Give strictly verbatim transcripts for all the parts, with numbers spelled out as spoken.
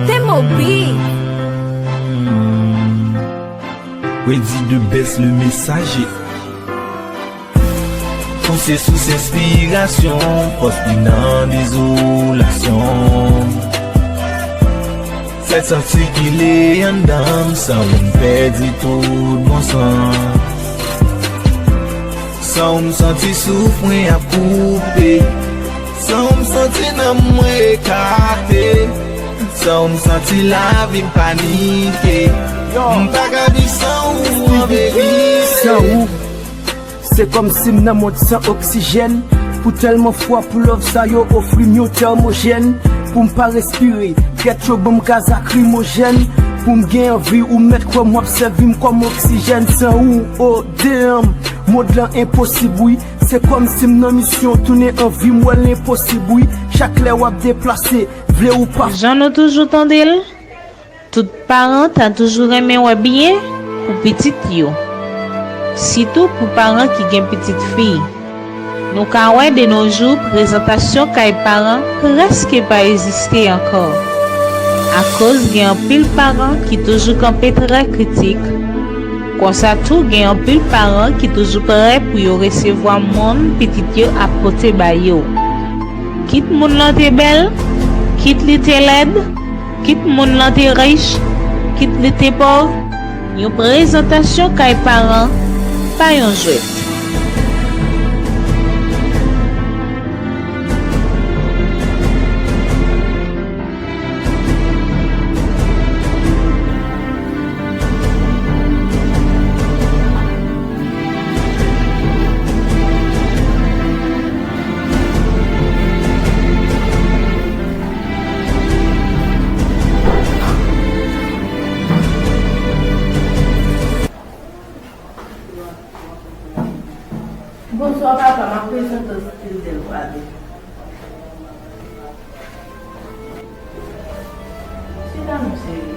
T-Mobi. Ready the best, le messager. Ou se sous enspirasyon, fòs li nan dezolasyon. Sa k santi ki le anndan m, san w m pèdi tout bon sans. San w m santi souf mwen ap koupe. San w m santi nanm mwen ekate. San w m santi lavi m panike. M pa ka viv san ou an verite. San ou, se kòmsi m nan mond san oksijèn. Pou tèlman fwa, pou love sa yo ofri m yon tèmojèn. Pou m pa respire, gèt yo ban m gaz lakrimojèn. Pou m gen anvi ou mèt kwè m w ap sèvi m kòm oksijèn. San ou, oh damn, mond lan enposib wi. Se kòmsi m nan misyon, tounen anvi m wè l enposib wi. Chak lè w ap deplase, vle ou pa. Jan nou toujou tande l, tout paran ta toujou renmen wè byen pou pitit yo, sitou pou paran ki gen pitit fi. Nou ka wè de nos jours prezantasyon kay paran prèske pa egziste ankò, akoz gen anpil paran ki toujou kanpe trè kritik. Konsa tou, gen anpil paran ki toujou prè pou yo resevwa moun pitit yo ap pote ba yo. Kit moun lan te bèl, kit li te lèd, kit moun lan te rich, kit li te pòv, yon prezantasyon kay paran pa yon jwèt. Bonswa papa, m ap prezante w Stilbèl Pwade. Chita non cheri.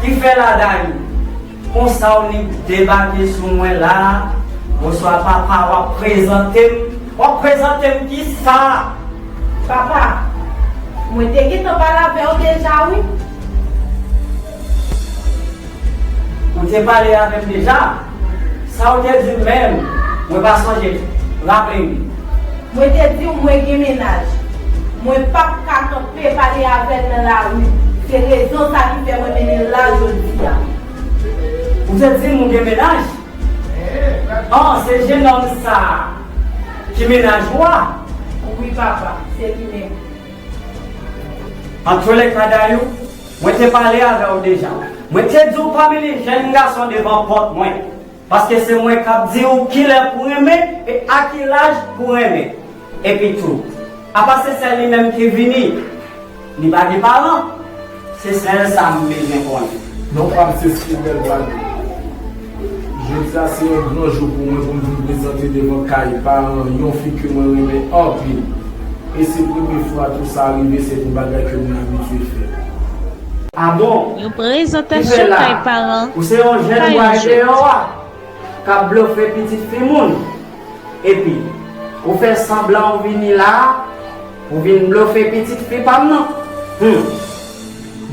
Ki fè la Dayou? Konsa w nik debake sou mwen la. Bonswa papa, w ap prezante m. W ap prezante m kisa? Papa, mwen te gentan pale avè w deja wi. Ou te pale avè m deja? Sa w te di m menm? Mwen pa sonje. Raple m. Mwen te di w mwen gen mennaj. Mwen p ap ka kanpe pale avè l nan lari. Se rezon sa ki fè mwen mennen l la jodi a. Ou te di m ou gen mennaj? An, se jennonm sa a ki mennaj ou a? Wi papa, se li menm. Antoulèka Dayou, mwen te pale avè w deja. Mwen te di w pa mennen jèn gason devan pòt mwen. Paske se mwen k ap di w kilè pou renmen e a ki laj pou renmen. Epi tou, apa se sèl li menm ki vini, li pa gen paran? Se sèl sa m bezwen konnen. Non pa m se Stilbèl Pwade. Jodi a se yon gran jou pou mwen pou m vin prezante devan kay paran yon fi ke mwen renmen anpil. E se premye fwa tou sa rive, se yon bagay ke mwen abitye fè. A bon? Yon prezantasyon kay paran. Ou se yon jèn bway deyò a k ap blofe pitit fi moun. Epi, ou fè sanblan ou vini la a, ou vin blofe pitit fi pa m nan. Hum.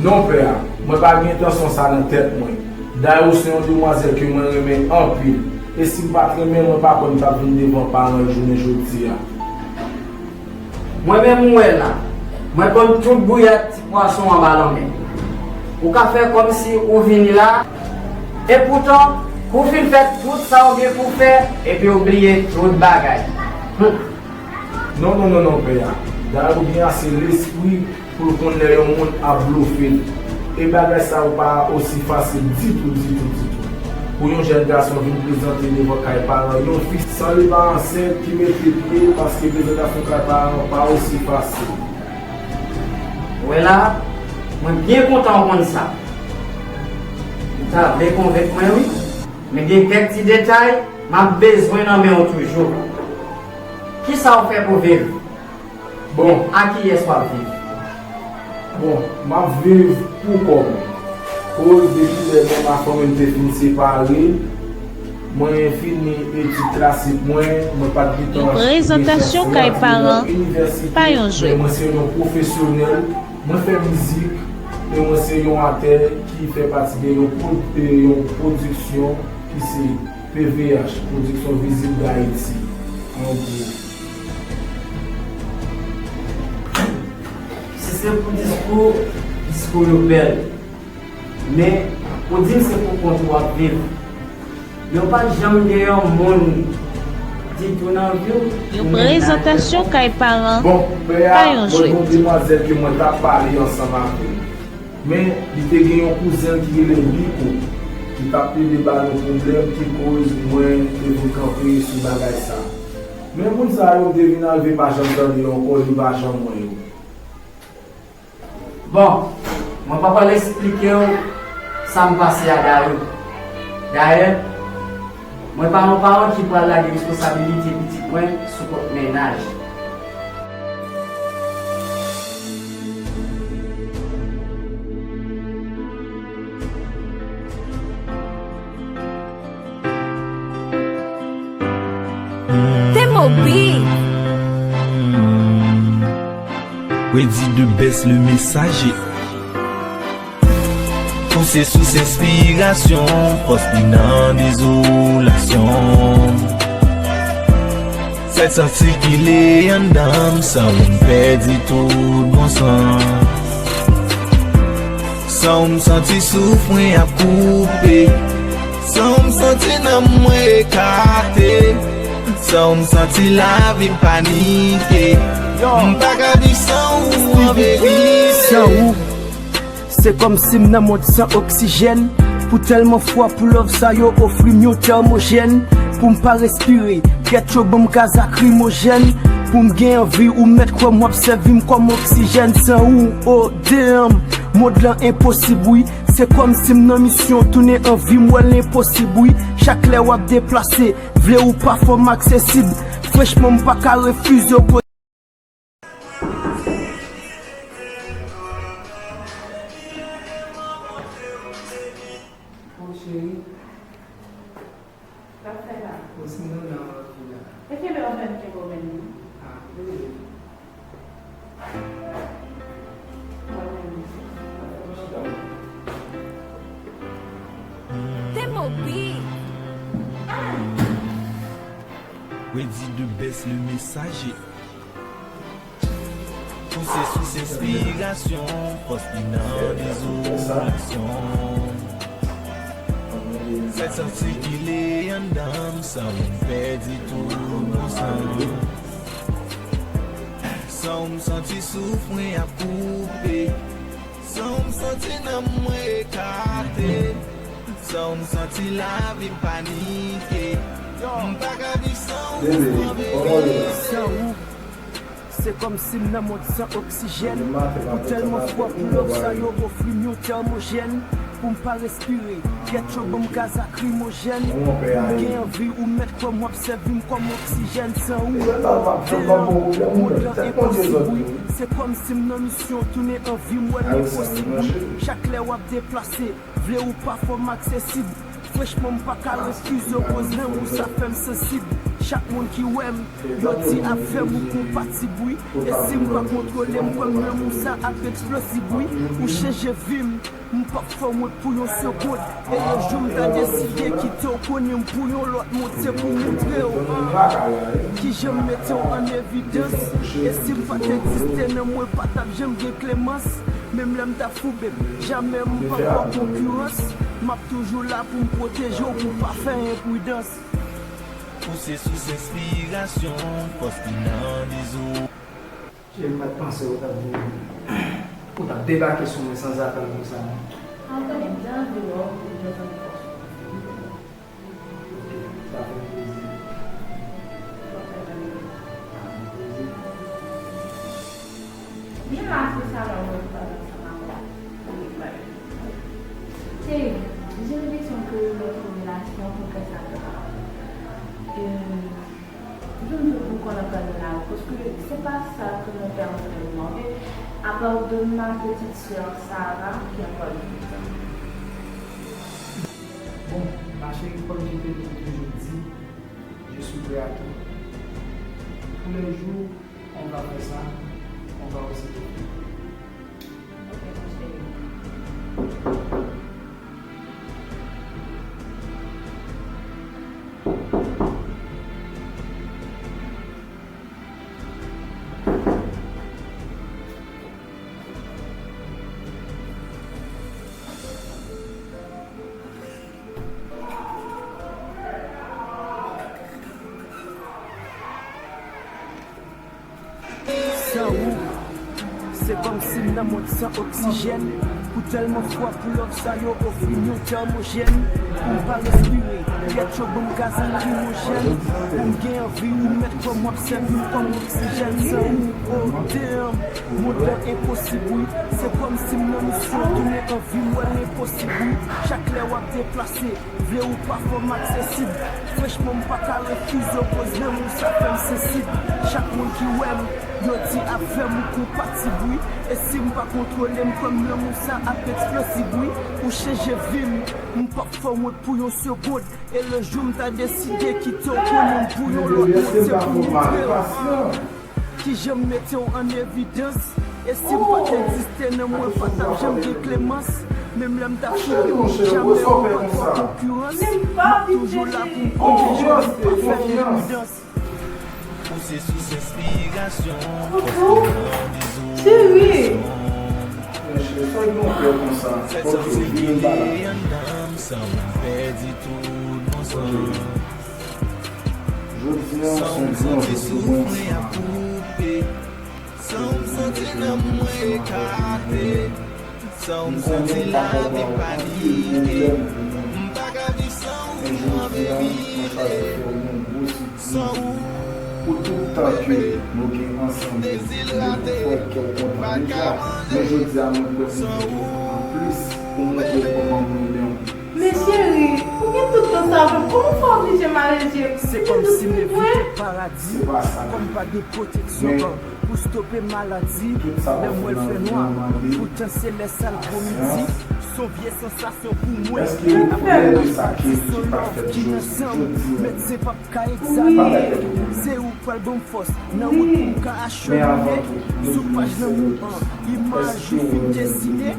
Non pè a, mwen pa gen entansyon sa nan tèt mwen. Dayou se yon demwazèl ke mwen renmen anpil. E si m pa t renmen l, mwen pa kwè m t ap vin devan paran l jounen jodi a. Mwen menm ou wè la, mwen konn tout bouyad ti pwason anba lanmè. Ou ka fè kòmsi ou vini la, epoutan, ou fin fè tout sa ou gen pou fè, epi ou bliye tout bagay. Hum. Non, non, non, non, pè a. Dayou gen ase lespri pou l konn lè yon moun ap blofe l. E bagay sa yo pa osi fasil ditou, ditou, ditou. Pou yon jèn gason vin prezante devan kay paran yon fi san li pa ansent ki mete pye, paske prezantasyon kay paran pa osi fasil. Wè la, mwen byen kontan w konn sa. Ou ta vle konvenk mwen wi, men gen kèk ti detay m ap bezwen nan men w toujou. Kisa w fè pou viv? Bon, a kiyès w ap viv? Bon, m ap viv pou kò m. Koz depi lè mwen ak fanmi m te fin separe, mwen fini etid klasik mwen, mwen pa t gen tan oubyen chans pou m antre nan inivèsite, men mwen se yon pwofesyonèl, mwen fè mizik, e mwen se yon atè ki fè pati de yon pwod-, de yon pwodiksyon ki se P V H, Pwodiksyon Vizib Dayiti, an gwo. Si se pou diskou, diskou yo bèl. Men, ou di m se pou kont ou w ap viv. Men w pa t janm gen yon moun ditou nan vi w pou mennaj ou. Bon, pè a, mwen gen yon demwazèl ke mwen t ap pale ansanm avè l. Men, li te gen yon kouzen l ki rele Biko, ki t ap plede ba nou pwoblèm, ki koz mwen te vin kanpe sou bagay sa. Men moun sa yo, m te vin arive pa janm tande yo ankò, yo pa janm wè yo. Bon, mwen pa pral eksplike w sa m pase a Dayou. Dayè, mwen pa yon paran ki pral lage responsabilite pitit mwen sou kont mennaj. Temo Beat. Redi de best le messager. Ou se sous enspirasyon, fòs li nan dezolasyon. Sa k santi ki le anndan m, san ou m pèdi tout bon sans. San ou m santi souf mwen ap koupe. San ou m santi nanm mwen ekate. San ou m santi lavi m panike. M pa ka viv san ou an verite. San ou, se kòmsi m nan mond san oksijèn. Pou tèlman fwa pou love sa yo ofri m yon tèmojèn. Pou m pa respire, gèt yo ban m gaz lakrimojèn. Pou m gen anvi ou mèt kwè m w ap sèvi m kòm oksijèn. San ou, o damn, mond lan enposib wi. Se kòmsi m nan misyon tounen anvi m wè l enposib wi. Chak lè w ap deplase, vle ou pa fò m aksesib. Franchman m pa ka refize w. Bon, cheri. Sa w ap fè la? Bon, si m nan nan anvi la. E kilè w menm ki bo menm? Ah, wi. Temo Beat. Redi de best le messager. Ou se sous enspirasyon, fòs li nan dezolasyon. Sa k santi ki le anndan m, san ou m pèdi tout bon sans. San ou m santi souf mwen ap koupe. San ou m santi nanm mwen ekate. San ou m santi lavi m panike. M pa ka viv san ou an verite. San ou, se kòmsi m nan mond san oksijèn. Pou tèlman fwa pou love sa yo ofri m yon tèmojèn. Pou m pa respire, gèt yo ban m gaz lakrimojèn. M gen anvi ou mèt kwè m w ap sèvi m kòm oksijèn. San ou, deyò, mond lan enposib wi. Se kòmsi m nan misyon tounen anvi m wè l enposib wi. Chak lè w ap deplase, vle ou pa fò m aksesib. Franchman m pa ka refize w koz lanmou sa fè m sansib. Chak moun ki wè m, yo di avè m ou konpatib wi. E si m pa kontwole m kwè m lanmou sa ap eksplozib wi. Ou chanje vi m. M p ap fè w wont pou yon segonn. E yon jou m ta deside kite w konnen m pou yon lòt mond se pou moutre w, ah, kijan m mete w an evidans. E si m pa t egziste non mwen pa t ap janm gen klemans. Menm lè m ta foube m, jamè m p ap wè konkirans. M ap toujou la pou m pwoteje w pou w pa fè enpridans. Ou se sous enspirasyon, fòs ki nan dizou. Cheri, m pa t panse ou t ap vin, ou t ap debake sou mwen san zatann konsa non. A, ou konnen m te anvi wè w pou m te tann fòs ou. Ok, sa fè m plezi. Sa fè m plezi. Sa fè m plezi. Vin la, se sa la ou wè m pale ansanm avè w. Cheri, jan m te di w ke yon lòt relasyon pou fè sa fè mal. Euh, Jodi a, m konn ap gade la, paske se pa sa ke mon père mwen te mande. Pardonne ma petite sœur Sarah qui a pas le temps. Bon, ma chérie, comme je te l'ai toujours dit, je suis prêt à tout. Tous les jours, on va faire ça, on va aussi le faire. Ok, ma chérie. San ou, se kòmsi m nan mond san oksijèn. Pou tèlman fwa pou lòv sa yo ofri m yon tèmojèn. Pou m pa respire, kèt yo ban m gaz lakrimojèn. Pou m gen anvi ou mèt kò m w ap sèvi m kòm oksijèn. San ou, oh damn, mond lan enposib wi. Se kòmsi m nan misyon tounen anvi m wè l enposib wi. Chak lè w ap deplase, vle ou pa fè m aksesib. Franchman, m pa ka refize w koz lanmou sa fè m sansib. Chak moun ki wè m, yo di avè m ou konpatib wi. E si m pa kontwole m, kwè m lanmou sa ap eksplozib wi. Ou chanje vi m, m p ap fè w wont pou yon segonn. E le jou m ta deside kite w, konnen m pou yon lòt moun, se pou montre w kijan m mete w an evidans. E si m pa t egziste, nanm mwen pa t ap janm gen klemans. Menm lè m t ap soufri, jamè ou pa t fè konkirans. M ap toujou la pou m pwoteje w, pou pa fè evidans. Ou se sous enspirasyon, paske nan dezorasyon. Cheri. Sèt santi ki leye anndan m, san m pèdi tout bon sans. Jodi a, se yon gran jou pou mwen ansanm avè w. San m santi nanm mwen ekate, san m santi lavi panike, m pa ka viv san ou an verite. San ou, pou tout tan ke nou gen ansanm, m te kontan, m te fè kè w kontan deja, men jodi a mwen kwè m gen anplis pou montre w kòman mwen renmen w. Men cheri, ou gen tout tan sa avè m, kòman w fè oblije mare je m? Se kòmsi m evite paradi, kòm pa gen pwoteksyon pou stope maladi. Lè mwèl fè nwa, poutan se lè sa l gwo midi. Son vye sansasyon pou mwen. Ap fè yon ti son lòv ki nan san m. Medsen p ap ka egzamine. Se ou k pral ban m fòs nan wout pou m ka achemine. Sou paj lanmou an, imaj ou fin desine.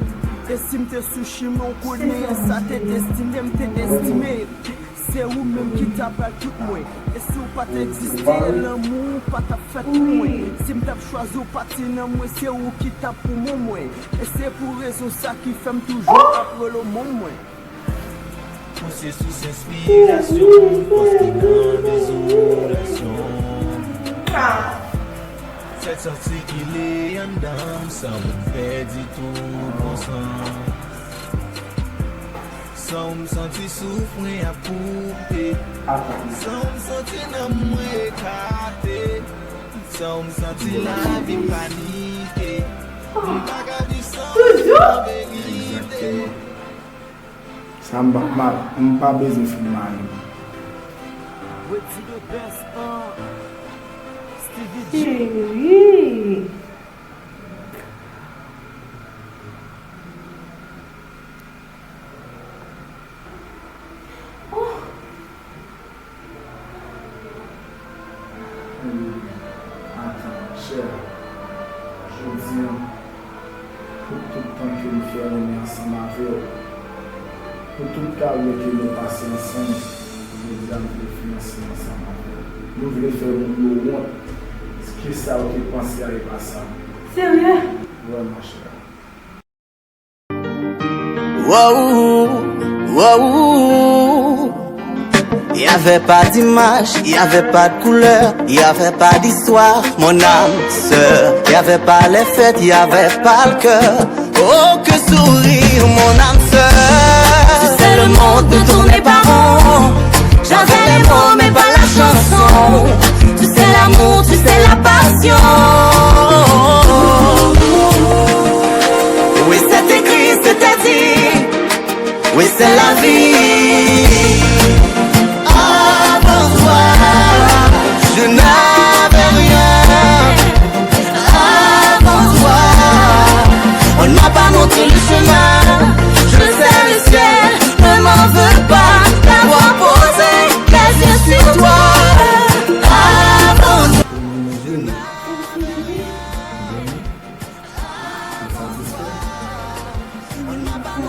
E si m te sou chimen w, konnen sa te destine m, te destine. Se ou menm ki ta pral tout mwen. E si w pa t egziste, lanmou w pa t ap fèt pou mwen. Si m t ap chwazi w pati nan mwen, se ou ki t ap pou mwen mwen. E se pou rezon sa ki fè m toujou ap rele w mwen mwen. Ou se sous enspirasyon, fòs ki nan dezolasyon. Sèt santi ki leye anndan m, san m pèdi tout bon sans. San m santi souf mwen ap koupe. San m santi nanm mwen ekate. San m santi lavi m panike. M pa ka viv san ou an verite. Sa m pa, m pa, m pa bezwen fin mare m. Wetty the best, uh, Stevie J. Cheri. Oh. Wi, atan, chè, jodi a, pou tout tan ke m fè renmen ansanm avè w, pou tout karyè ke nou pase ansanm, jodi a, m vle fini ansanm avè w. Nou vle fè moun yo wont. Kisa w te panse a e pa sa? Serye? Wi, monchè. Wow, wow. Il y avait pas d'image, il y avait pas de couleur, il y avait pas d'histoire, mon âme sœur. Il y avait pas les fêtes, il y avait pas le cœur. Oh, que sourire, mon âme sœur. Tu sais, le monde ne tournait pas rond. J'avais les mots, mais pas la chanson. Tu sais l'amour, tu sais la passion. Oui, c'est écrit, c'était dit. Oui, c'est la vie. Avant toi, je n'avais rien. Avant toi, On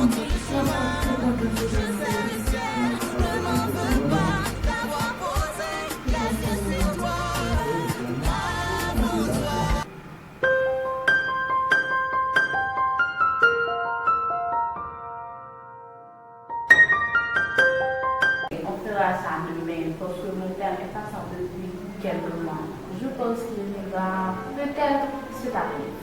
fera ça demain, parce que mon père n'est pas sorti depuis quelques mois. Je pense qu'il viendra peut-être cet après-midi.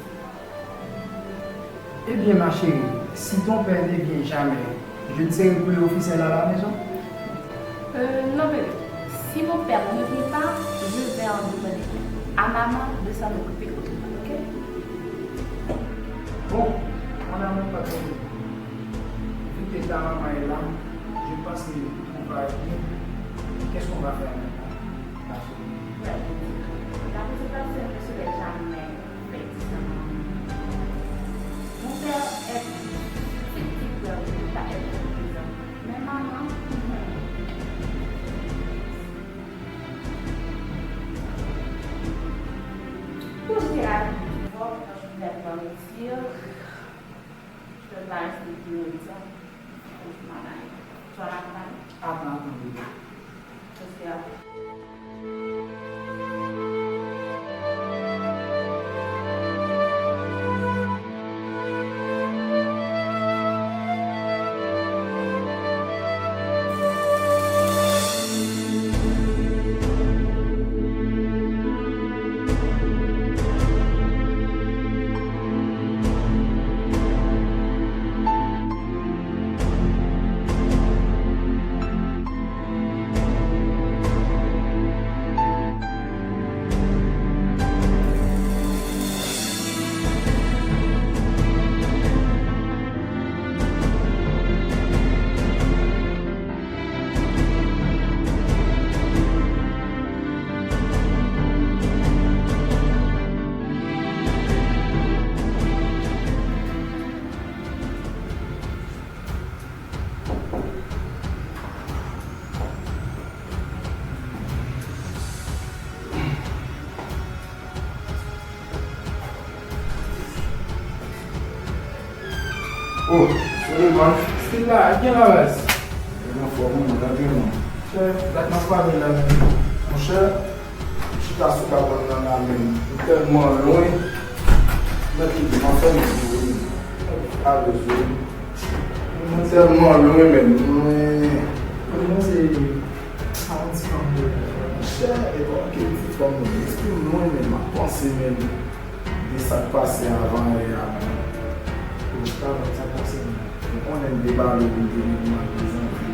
Eh bien, ma chérie, si ton père ne vient jamais, je ne serai plus officiel à la maison? Euh, non, bébé. Si mon père ne vient pas, je vais en demander à maman de s'en occuper autrement, ok? Bon, mon amour, pas de problème. Vu que ta maman est là, je pense que tout va être bien. Qu'est-ce qu'on va faire maintenant, ma chérie? La présentation ne serait jamais faite sans maman. Mon père est susceptible de ne pas être présent. Mais maman, kounye a, je vais partir. Je vais pas rester plus longtemps. Faut que je m'en aille. Tu vas m'accompagner? Attends, attends, bébé. Parce que Oh, Solomon, Stella, gen la baz. Mwen anfòm, wi, mwen antre, non. Chè, dat m ap pale la menm. Monchè, m chita sou kabann nan la, men m tèlman lwen. Mèt kite m anfòm, wi. Alèz, wi. Mwen tèlman lwen, men mwen. Mwen se a yon ti fanm lwen. Monchè, e pa yon ti fanm lwen. Espri m lwen, men m ap panse, men. De sa k pase avan yè a, menm. Ou pa wè sa k pase, menm. Ou konnen m te pale pou m te vin nan prezante.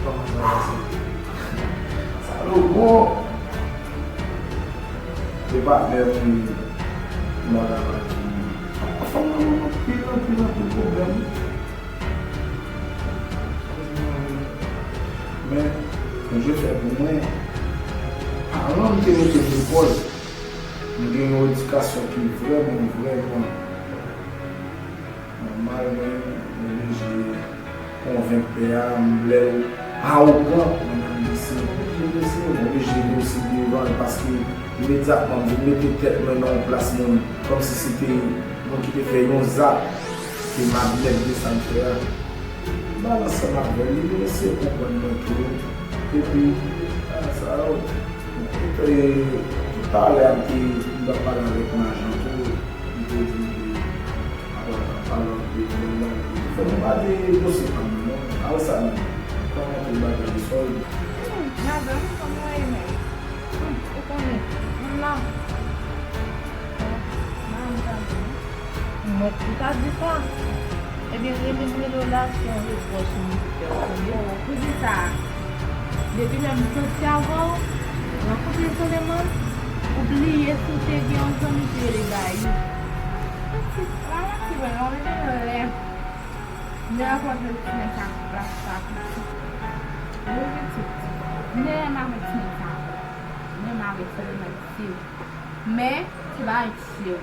Kòman sa pase? Sa lo bon. Se patnè m nan travay ki. Fanm nan ban m anpil, anpil, anpil pwoblèm. Men, Bondye fè pou mwen, paran m te mete m lekòl. M gen yon edikasyon ki vrèman, vrèman nòmal, men m oblije konvenk pè a, m, lè l awogan, mwen menm lise, m oblije lise, m oblije vin osi devan l, paske imedyatman m vin mete tèt mwen nan yon plas moun, kòmsi se te moun ki te fè yon zak, ke m admèt de sa m fè a. M al ansanm avè l, li vin eseye konprann mwen tou. Epi, a, sa yo, e, tout talè a m te, m t ap pale avèk Majan tou, li te di m ke, apre m t ap pale anpil, men m pa te, fò m pa te dosye pa m nan, non. A wè sa menm. Kòman tout bagay yo sòl? Hmm, Majan, kòman w ye menm? Hmm, ou konnen, m la. Bon, m pa di. Mwen ki ta di sa. Ebyen, rele m, rele w la, se yon repwòch m vin fè w tande. Poukisa? Depi lè m soti avè w, rankontre Soleman, ou bliye si w te gen yon zanmi ki rele Gayi. Manti, pa manti, mwen, mwen, mwen, mwen rankontre ti nèg sa sou plas la. Mwen pitit. Mwen renmen avèk ti nèg sa. Mwen renmen avèk Soleman, se. Men, se pa yon serye.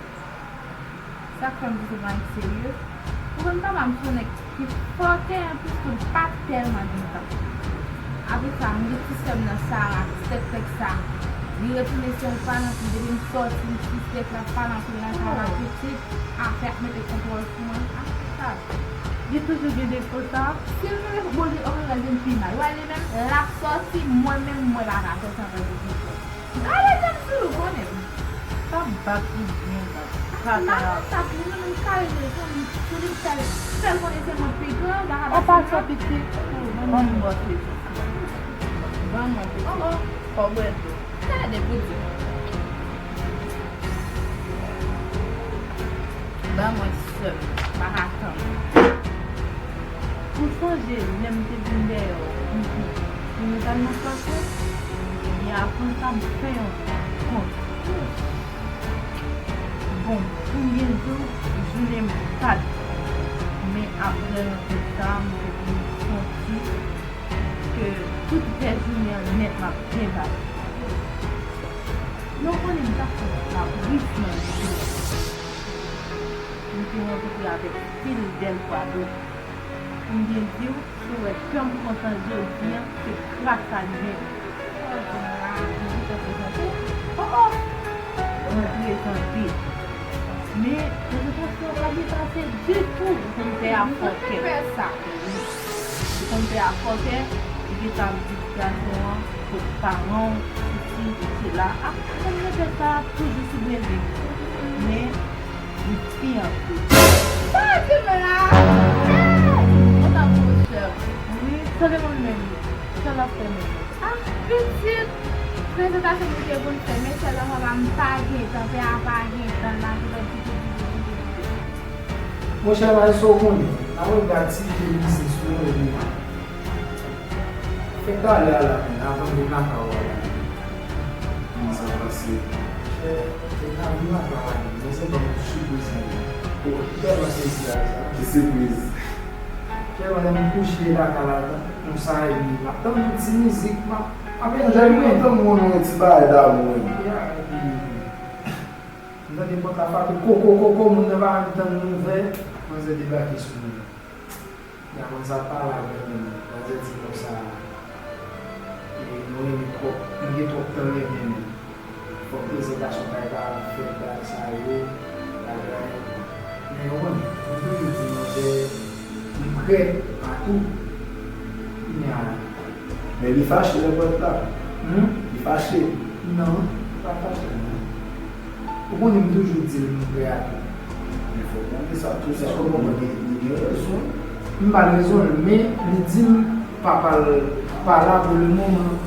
Sa k fè m di se pa yon serye? Ou konn papa m se yon nèg ki fòkè, anplis tou, li pa tèlman gentan. Apre sa, m gen ti sè m nan Sara, ti tèt nèg sa. Li retounen se yon palan, depi m sòti, m ti tèt la, palan pou l nan Sara, pitit, afè ap mete kontwòl sou mwen. Afè sa. Li toujou gen defo sa. Si l mele boze, ok, l vin pi mal. Wè li menm, l ap sòti, mwen menm, mwen pa ka sòti anba di defo. Gade jan m sou l, ou konnen m. Sa bat li byen, bat. Kaka. Maman sa pou mwen, m kare de son, m sou li, m fè l, fè l konnen se mwen k pi gran, l pa ka pase la. Ou pa sou pitit, ban m bòs li. Ban mwen pitit. Oh, oh. Fò w bwè dlo. Gade pou di. Ban mwen sèl, m pa ka tann. Ou sonje lè m te vin dèyè w, pou nou t al nan Franse? Ebyen, apre sa, m fè yon rankont. Bon, pou m byen di w, jounen m pa t bon. Men apre rankont sa, m te vin santi ke tout rès jounen an nèt m ap byen pase. Men w konnen m t ap fè yon kabris nan jounen an. M te rankontre avèk pil bèl kwa do. Pou m byen di w, si w wè kè m kontan jodi a, se gras a li menm. Oh, oh! Mwen prezante. Men, prezantasyon an pa byen pase ditou. Ou konn fè a fò kè. Ou konn fè sa. Ou konn fè a fò kè. Li gentan ap di gason an, kot paran w, sesi, sela. A, kòm mwen fè sa toujou sou Brezil. Men, li fi anpil. Sa w di m la? Hey! Mwen ta pou chèf. Wi, sa devan menm. Sa l ap fè menm. Ah, pitit! Prezantasyon nou te konn fè, men sèlman papa m pa gen tan, pè a pa gen tan, l ap fè ditou, ditou, ditou, ditou. Monchè, Maestro, ou konnen, apre gad ti vye biznis nou yo, fè talè a la, men, avan m vin lakay ou a la. Kòman sa pase? Monchè, fè talè m lakay ou a la, men, men se ban m yon sipriz, men. Ou tèlman sezi ak sa. Ki sipriz? Monchè, pandan m kouche lakay la, konsa, epi m ap tann yon ti mizik, m ap, m ap enjoy mwen. Monchè, m kontan m konnen yon ti bagay damou, wi. Ya, epi, m tande pòt la frape, koko, koko, moun nan pa menm tann m ouvè, manzè debake sou mwen. Epi apre sa, pale avè m, manzè di konsa, e, nou renmen twòp, nou gen twòp tan renmen nou. Fòk prezantasyon kay pa fèt, bagay sa yo, bagay. Men ou konn, mwen toujou di manzè, m prè a tou. Kounye a. Men li fache lè pòt la. Hmm? Li fache. Non, li pa fache non. Ou konnen m toujou di l m prè a tou. Men fòk mande sa tou, sa ou konnen li gen rezon. M ba l rezon l, men li di m papa l pa la pou le moman.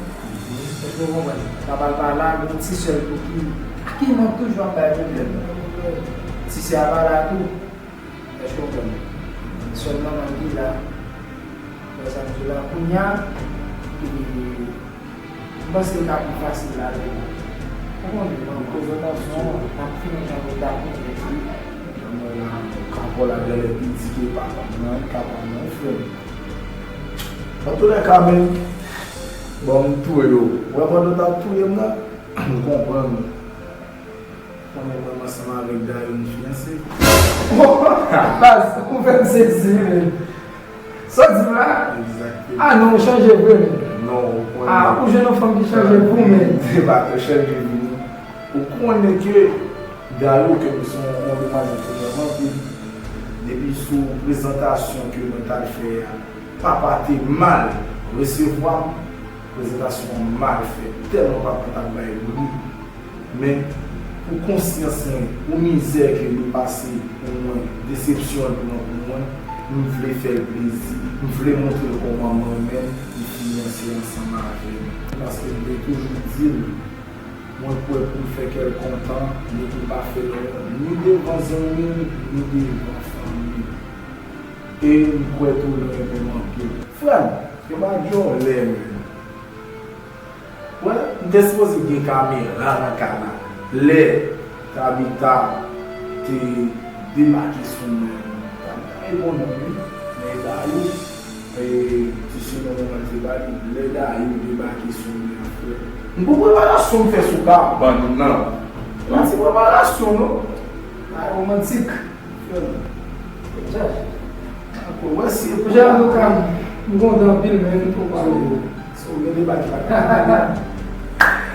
Èske w konprann? Papa l pa la, gon ti sè l tou ki, ki nan toujou ap bay pwoblèm. Ti sè a pa la tou. Èske w konprann? Sèl manman m ki la. Wè sa m di w la. Kounye a, e, m panse l ka pi fasil la, men ou konnen, nan prezantasyon an, n ap fini jan nou ta konnen tou. Mwen la, kapò la genlè pi di ke papa m nan, papa m nan, frè m. Antoulèka, men, bon, m touye w. Wè pandan w t ap touye m nan, m konprann. Konnen mwen, m ansanm avèk Dayou, m fiyanse. Baz, ou fè m sezi, men. Sa w di m la? Egzakteman. Ah non, ou chanje vre, men. Non, ou konnen. Ah, ou jwenn yon fanm ki chanje pou ou, men. Debatè chanje vini. Ou konnen ke Dayou, ke m se yon, yon demwazèl ke m renmen anpil. Depi sou prezantasyon ke mwen t al fè a, papa te mal resevwa m. Prezantasyon an mal fèt, tèlman papa t ap bay bri. Men, pou konsyans mwen, pou mizè ke li pase pou mwen, desepsyon l pran pou mwen, m vle fè l plezi, m vle montre l kòman mwen menm, m fiyanse ansanm avè l. Paske m te toujou di l, mwen kwè pou l fè kè l kontan, men pou l pa fè l wont, ni devan zanmi l, ni devan fanmi l. E m kwè tou l renmen m anpil. Frè m, yo pa gen yon lè menm. Wè, m te sipoze gen kamera nan kay la. Lè Tabita te debake sou mwen, Tabita reponn mwen, wi. Men Dayou, e, ti sinon mwen te ba li, lè Dayou debake sou mwen, frè. M pou preparasyon m fè sou kabann nan. Yon ti preparasyon, non. Bagay romantik. Frè m. Monchè, antouka, m kontan anpil, men, pou pale. Si w gen deba ki pa ka.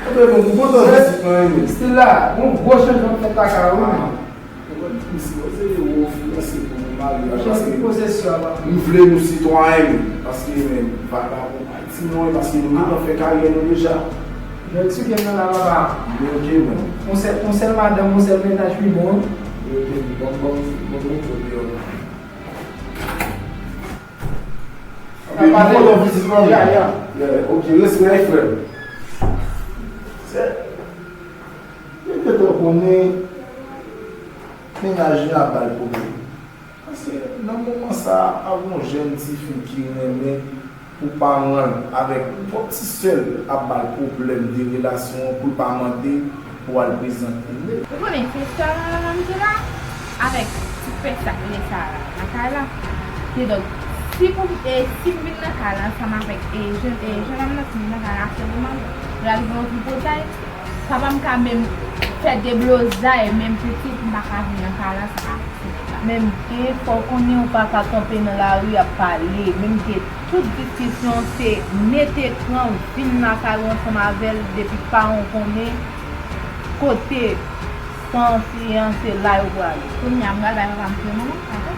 Anben, bon, m kontan vizit mwen, wi. Stil la, gon gwo chanjman k fèt lakay ou, wi. M sipoze dewo finanse pou nou maryaj paske m vle nou sitwayen, paske men vagabon pa di non, paske nou gentan fè karyè nou deja. Jodi gen nan la papa. Li oke, men. Yon sèl, yon sèl madanm, yon sèl mennaj pi bon. Li oke, bon, bon, bon, bon, bon, bon. Papa, bon, bon, vizit, bon. Ya, ya. Ya, oke, respè, frè. Se, mwen gentan konnen mennaj li ap ba l pwoblèm. Paske nan moman sa a, ap gen yon jèn tifi ki renmen pou paran l avèk pwòp ti sè l ap ba l pwoblèm de relasyon an pou l pa mande pou al prezante l. Ou konnen se sè w la m te la avèk ti pès sa k rele Sara lakay la. Kidonk, si pou, e, si m vin nan kay la ansanm avèk, e, jèn, e, jèn òm nan, si m vin nan kay la aktyèlman, l al gen yon tripotay. Papa m ka menm fè deblozay, menm pitit, m pa ka vin nan kay la san aksepte. Menm ke fò w konnen ou pa ka kanpe nan lari ap pale, menm ke tout diskisyon se mete ekran, vin lakay ou ansanm avè l, depi paran w konnen kote san siyen se la yo prale. Kounye a m pral bay papa m fè manman, dakò?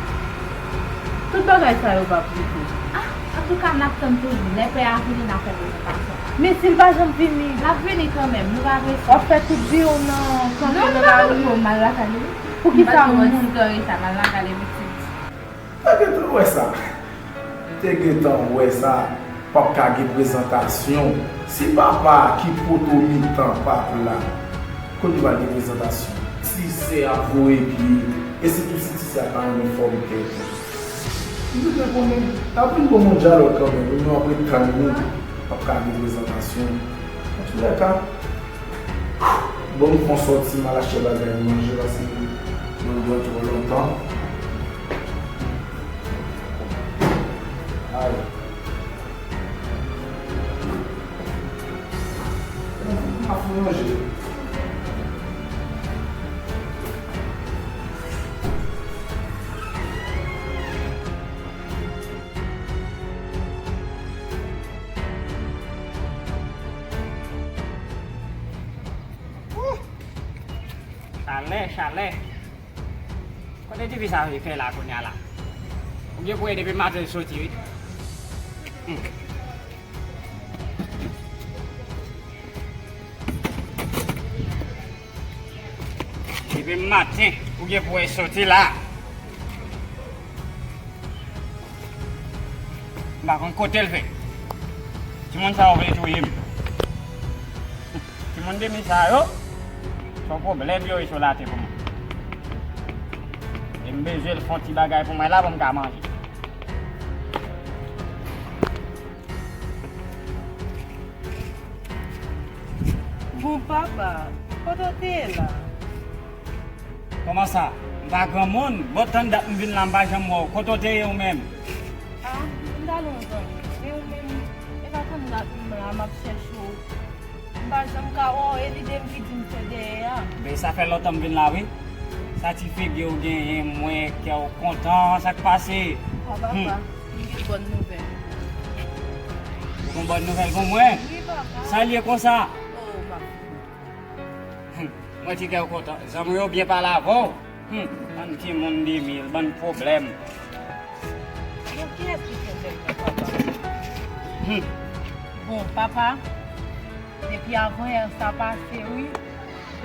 Tout bagay sa yo p ap rive. Ah, antouka, n ap tann toujou. Lè pè a vini, n ap fè prezantasyon. Men si l pa janm vini? L ap vini kanmenm, nou pa prese. W ap fè tout vi w nan kanpe nan lari? Non, m pa konn pou m al lakay li, wi. Poukisa moun? M pa t gen yon ti tan reta, m al lakay li pitit. Te gentan wè sa. Te gentan wè sa. P ap ka gen prezantasyon. Si papa ki poto mitan p ap la, kote pral gen prezantasyon? Ti sè ap voye pye, e sitou si ti sè a pa renmen fòm tèt ou. M te konnen, l ap vin bon, bon dyalòg kanmenm, wi, nou ap ret kalm nou, p ap ka gen prezantasyon. Antoulèka, bon, m fon sòti, m al achte bagay manje, paske nou dwèt twò lontan. Ay. Chalè, chalè. Kote tifi sa vle fè la kounye a la? Ou gen pou wè depi maten l soti, wi. Hmm. Depi maten, ou gen pou wè soti la. M pa konn kote l fè. Timoun sa yo vle touye m. Timoun demi sa yo, se yon pwoblèm yo ye sou latè pou mwen. E m bezwen l fè yon ti bagay pou mwen la pou m ka manje. Bon, papa, kote w te ye la? Kòman sa? M pa granmoun? Bon, tann dat m vin la, m pa janm wè w. Kote w te ye ou menm? Ah, m t al yon zanmi. E ou menm? E pa tann dat m la, m ap chèche w. M pa janm ka wè w, e lide m ki di m se dèyè a. Ben, sa fè lontan m vin la, wi. Sa ti figi w genyen, m wè kè w kontan, sa k pase? Ah, papa, hmm, m gen bòn nouvèl. Ou gon bòn nouvèl pou mwen? Wi, papa. Sa l ye konsa? Oh, m ap fini. Hmm, mwen ti kè w kontan. Zanmi yo byen pale avè w. Hmm, bann timoun de mil, bann pwoblèm. Bon, kiyès ki fè sèl mwen, papa? Hmm. Bon, papa, depi avan yè sa pase, wi,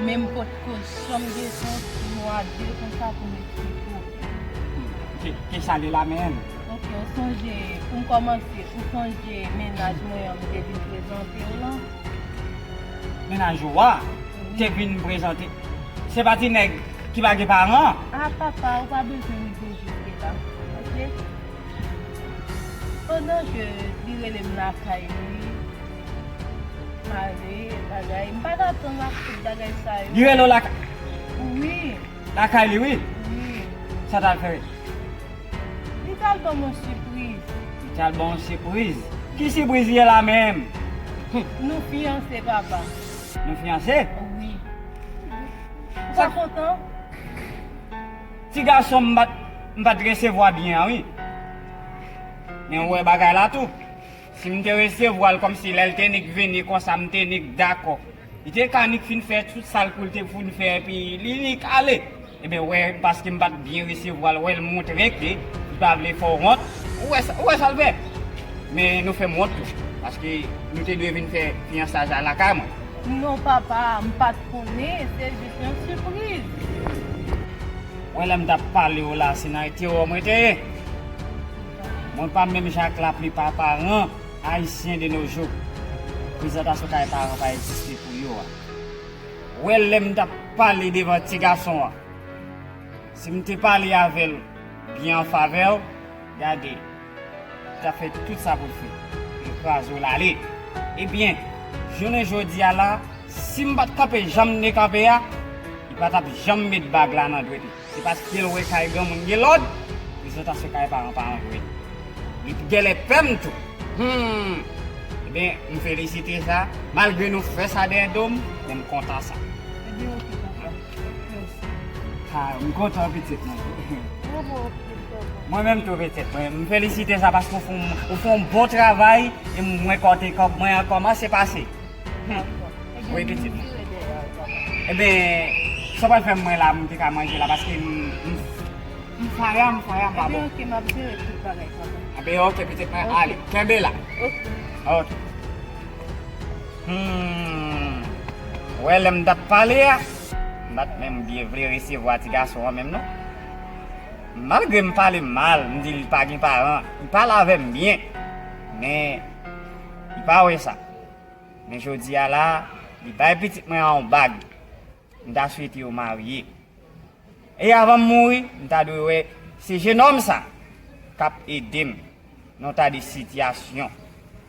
men m potko janm gen chans pou nou a de konsa pou m eksplike w. Hmm. Ki, ki sa li la menm? Oke, ou sonje, pou m kòmanse, ou sonje mennaj mwen an m te vin prezante w lan? Mennaj ou a? Wi. Te vin prezante. Se pa ti nèg ki pa gen paran? Ah, papa, ou pa bezwen rive jiske la, oke? Pandan ke li rele m lakay li, m ale, bagay, m pa t atann ak tout bagay sa yo. Li rele w lakay? Wi. Lakay li, wi? Wi. Sa t al fè? Li t al ban m yon sipriz. Li t al ban w yon sipriz? Ki sipriz li ye la menm? Hum. Nou fiyanse, papa. Nou fiyanse? Wi. Ou pa kontan? Ti gason m pa t, m pa t resevwa byen an, wi. Men ou wè bagay la tou. Si m te resevwa l kòmsi lè l te nik vini konsa, m te nik dakò. Li te ka nik fin fè tout sa l pou l te fin fè, epi li nik ale. Ebyen, wè, paske m pa t byen resevwa l, wè, l montre ke li pa vle fè w wont. Ou wè sa, ou wè sa l fè? Men nou fè m wont tou, paske nou te dwe vin fè fiyansaj la lakay mwen. Non, papa, m pa t konnen, se jis yon sipriz. Wè, lè m t ap pale w la, se nan erè mwen te ye. Mwen pa menm jan ak laplipa paran ayisyen de nos jours. Prezantasyon kay paran pa egziste pou yo a. Wè, lè m t ap pale devan ti gason an, si m te pale avè l byen an favè w, gade, li t ap fè tout sa pou l fè. Li kraze w l ale. Ebyen, jounen jodi a la, si m pa t kanpe jan m te kanpe a, li pa t ap janm met bag la nan dwèt li. Se paske l wè kay granmoun gen lòd, prezantasyon kay paran pa anjwe. Li t genlè pè m tou. Hmm. Ebyen, m felisite sa. Malgre nou fè sa dèyè do m, men m kontan sa. Ebyen, oke, papa. Mèsi. Ha, m kontan, pitit mwen. Bravo, pitit papa. Mwen menm tou, pitit mwen. M felisite sa paske ou fè yon, ou fè yon bon travay e m wè kote kòb mwen an kòmanse pase. Hmm. Wi, pitit mwen. Ebyen, sa w pral fè mwen la, m te ka manje la, paske m, m, m faya, m faya, m pa bon. Ebyen, oke, m ap jere tout bagay, papa. Ebyen, oke, pitit mwen, ale, kenbe la. Oke. Oke. Hmm. Wè, lè m t ap pale a, m pa t menm byen vle resevwa ti gason an menm, non. Malgre m pale mal, m di li pa gen paran, li pale avè m byen, men li pa wè sa. Men jodi a la, li bay pitit mwen an yon bag. M ta swete yo marye. E avan m mouri, m ta dwe wè se jenòm sa k ap ede m nan yon ta de sitiyasyon.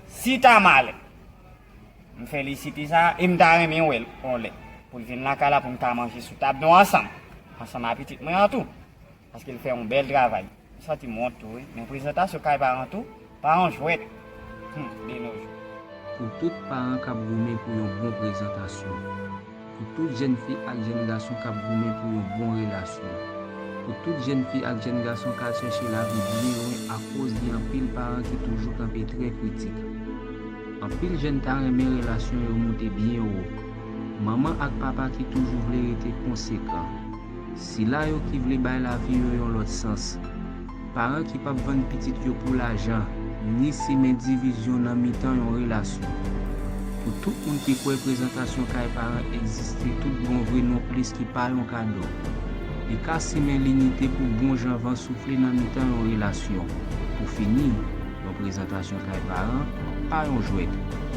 Si ta malè, m felisite sa e m ta renmen wè l yon lè. Pou l vin lakay la pou n ka manje sou tab nou ansanm. Ansanm ak pitit mwen an tou. Paske l fè yon bèl travay. M santi m wont tou, wi. Men prezantasyon kay paran tou, pa yon jwèt. Hmm, de nos jours. Pou tout paran k ap goumen pou yon bon prezantasyon. Pou tout jèn fi ak jèn gason k ap goumen pou yon bon relasyon. Pou tout jèn fi ak jèn gason k al chèche lavi byen lwen akoz gen anpil paran ki toujou kanpe trè kritik. Anpil jèn ta renmen relasyon yo moute byen wo. Manman ak papa ki toujou vle rete konsekan. Sila yo ki vle bay lavi yo yon lòt sans. Paran ki p ap vann pitit yo pou lajan, ni simen divizyon nan mitan yon relasyon. Pou tout moun ki kwè prezantasyon kay paran egziste tout bon vre nonplis ki pa yon kado. Li ka simen linite pou bon jan van soufle nan mitan yon relasyon. Pou fini, yon prezantasyon kay paran pa yon jwèt.